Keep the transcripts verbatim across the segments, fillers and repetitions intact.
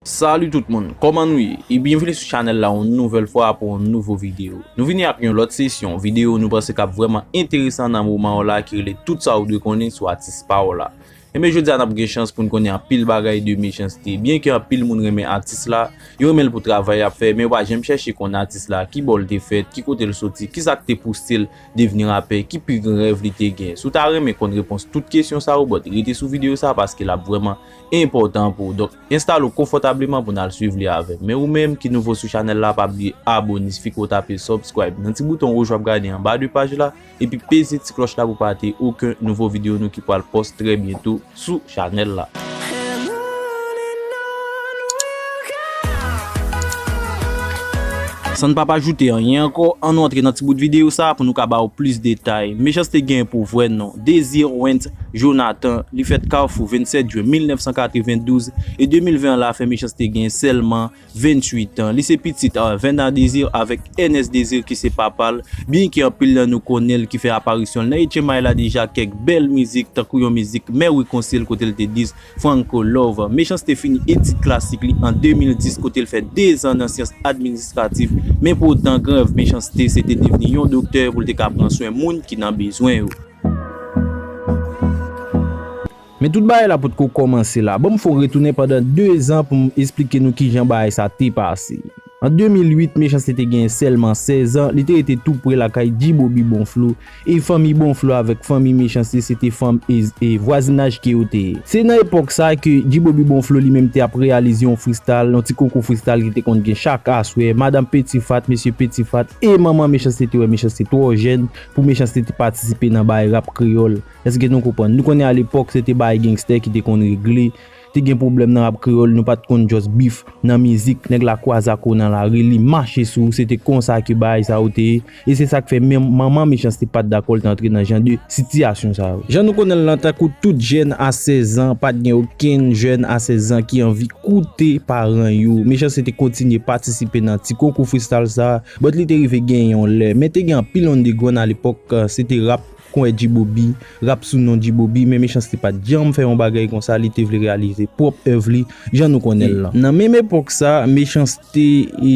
Salut tout moun, kòman nou ye? E byenvini sou chanèl la yon nouvèl fwa pou yon nouvo videyo. Nou vini ak yon lòt sesyon videyo nou panse k ap vrèman enteresan nan moman w la ki rele tout sa ou dwe konnen sou atis pa w la. Enben jodi a n ap gen chans pou n konnen anpil bagay de Mechans-T. Byenke anpil moun renmen atis la, yo renmen l pou travay l ap fè, men yo pa janm chèche konn atis la, ki bò l te fèt, ki kote l soti, kisa k te pouse l devni rapè, ki pi gran rèv li te gen. Si w ta renmen konn repons tout kesyon sa yo, but rete sou videyo sa paske l ap vrèman enpòtan pou ou. Donk, enstale w konfòtableman pou n al swiv li avè m. Men ou menm ki nouvo sou chanèl la, pa bliye abone, sifi ke w tape subscribe nan ti bouton wouj w ap gade anba de paj la, epi peze ti klòch la pou pa rate okenn nouvo videyo nou ki pral post trè byento sou chanèl la. San n p ap ajoute anyen ankò, ann nou antre nan ti bout videyo sa a pou nou ka ba w plis detay. Mechans-T gen pou vrè non, Désir Wentz Jonathan, li fèt Kafou vennsèt jen mil nèf san katrevendouz, e de mil ven an la fè Mechans-T gen sèlman venntuit an. Li se pitit a Venda Désir avèk Ernest Désir ki se papa l, byenke anpil nan nou konnen l ki fè aparisyon l nan H M I la deja kèk bèl mizik, tankou yon mizik Mè Wi Konsil kote l te diss Franco Love. Mechans-T fini etid klasik li an de mil dis kote l fè dezan nan syans administratif, men poutan gran rèv Mechans-T se te devni yon doktè pou l te ka pran swen moun ki nan bezwen yo. Men tout bagay la potko kòmanse la. Ban m fè w retounen pandan dezan pou m esplike nou kijan bagay sa te pase. An de mil uit, Mechans-T te genyen sèlman sèz an, li te rete tou pre lakay G-Bobby Bonflo, e fanmi Bonflo avèk fanmi Mechans-T se te fanm e, e vwazinaj ke yo te ye. Se nan epòk sa ke G-Bobby Bonflo li menm te ap reyalize yon freestyle, yon ti konkou freestyle ki te konn gen chak aswè, madanm Petit Fat, mesye Petit Fat, e manman Mechans-T te wè Mechans-T twò jèn pou Mechans-T te patisipe nan bagay rap kreyòl. Èske nou konprann? Nou konnen alepòk se te bagay gangstè ki te konn regle. Te gen pwoblèm nan rap kreyòl, nou pa t konn just beef nan mizik, nèg la kwaze ak ou nan lari, li mache sou ou, se te konsa ke bagay sa yo te ye. E se sa k fè menm manman Mechans-T pa t dakò l te antre nan jan de sitiyasyon sa yo. Jan nou konnen l lan, tankou tout jèn a sèz an, pa t gen okenn jèn a sèz an ki anvi koute paran yo. Mechans-T te kontinye patisipe nan ti konkou freestyle sa, but li te rive genyen yon lè. Men te gen anpil underground alepòk, se te rap kon wè G-Bobby, rap sou non G-Bobby, men Mechans-T pa t janm fè yon bagay konsa, li te vle reyalize pwòp èv li, jan nou konnen l lan. Nan menm epòk sa, Mechans-T, e,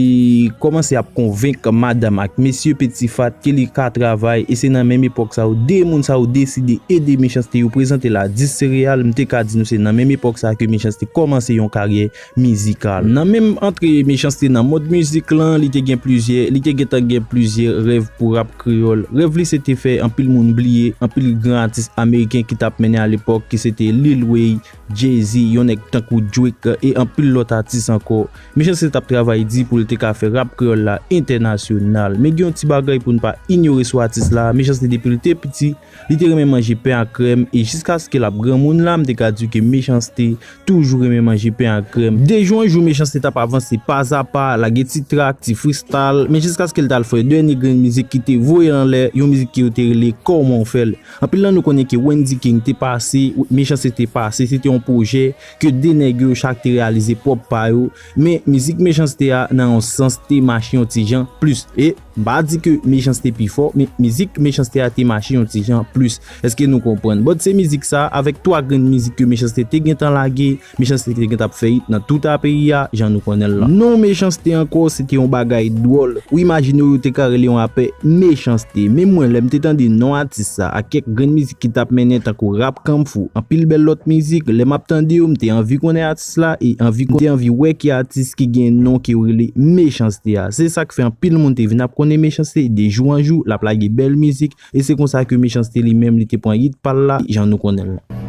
kòmanse ap konvenk madanm ak mesye Petit Fat ke li ka travay, e se nan menm epòk sa yo, de moun sa yo deside ede Mechans-T, yo prezante l a Dis Sereyal, m te ka di nou se nan menm epòk sa ke Mechans-T kòmanse yon karyè mizikal. Nan menm antre Mechans-T nan mond mizik lan, li te gen plizyè, li te gentan gen plizyè rèv pou rap kreyòl. Rèv li se te fè anpil moun bliye anpil gran atis ameriken ki t ap mennen alepòk, ki se te Lil Wayne, Jay-Z, yon nèg tankou Drake, e anpil lòt atis ankò. Mechans-T t ap travay di pou l te ka fè rap kreyòl la entènasyonal. Men gen yon ti bagay pou n pa inyore sou atis la, Mechans-T depi l te piti, li te renmen manje pen ak krèm, e jiskaske l ap granmoun la, m te ka di ke Mechans-T toujou renmen manje pen ak krèm. De jou an jou, Mechans-T t ap avanse pazapa, lage ti trak, ti freestyle, men jiskaske l t al fè dènye grenn mizik ki te voye l anlè, yon mizik ke yo te rele Kòman w fè l. Anpil nan nou konnen ke Wendy King te pase, Mechans-T te pase, se te yon pwojè ke de nèg yo chak te reyalize pwòp pa yo, men mizik Mechans-T a, nan yon sans, te mache yon ti jan plis. E M pa di ke Mechans-T pi fò, men mizik Mechans-T a te mache yon ti jan plis. Èske nou konprann? But se mizik sa, avèk twa grenn mizik ke Mechans-T te gentan lage, Mechans-T te gentan ap fè hit nan tout a peyi a, jan nou konnen l lan. Non Mechans-T ankò, se te yon bagay dwòl. Ou imajine w yo te ka rele yon rapè Mechans-T. Men mwen, lè m te tande non atis sa, ak kèk grenn mizik ki t ap mennen tankou Rap Kung Fu, anpil bèl lòt mizik, lè m ap tande yo, m te anvi konnen atis la, e anvi, m te anvi wè ki atis ki gen non ke yo rele Mechans-T a. Se sa k fè anpil moun te vin ap konnen Mechans-T de jou an jou, l ap lage bèl mizik, e se konsa ke Mechans-T li menm li te pran hit pa l la, jan nou konnen l lan.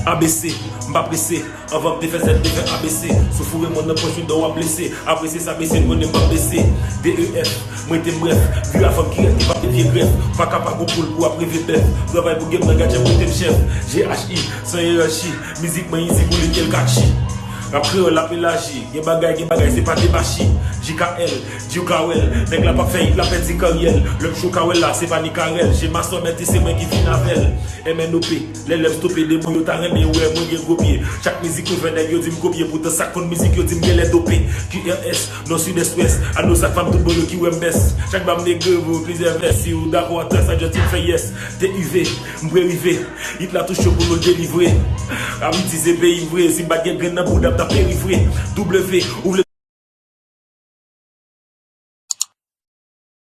A B C, m pa prese, anvan m te fè Z, te fè A B C. Sou foure mòn nan pòch, wi, dò w ap blese. Apresye sa, mesye, m konnen m p ap bese. D E F, m rete m brèf. Vire a fanm ki rèd, ki p ap te vye grèf. Pa ka pa gon poul pou ap reve bèf. Travay pou game nan, gadyen pou te m chèf. G H I, san yerachi. Mizik mwen izi pou li ke l kachi. Rap kreyòl ap elaji. Gen bagay, gen bagay, se pa te machi. J K L, di w ka wè l. Nèg la p ap fè hit, l ap pèdi karyè l. Lè m cho ka wè l la, se pa ni karèl. Jema sòmèti, se mwen ki vin avè l. M N O P, lè lè m stope, demon yo ta renmen wè mwen gen gwo pye. Chak mizik mwen fè, nèg yo di m kopye. Poutan sa k konn mizik yo di m genlè dope. Q R S, Nò, Sid, Ès, Wès. Anno sa k fè m tout bon yo ki wè m bèst. Chak ba m negre, voye plizyè vès. Si w dakò ak sa, just di m fè yes. T U V, m pre rive. Hit la tou cho pou nou l delivre. Ayiti se peyi vre, si m pa t gen grenn nan bouda m Tanpri vre, W, ou vle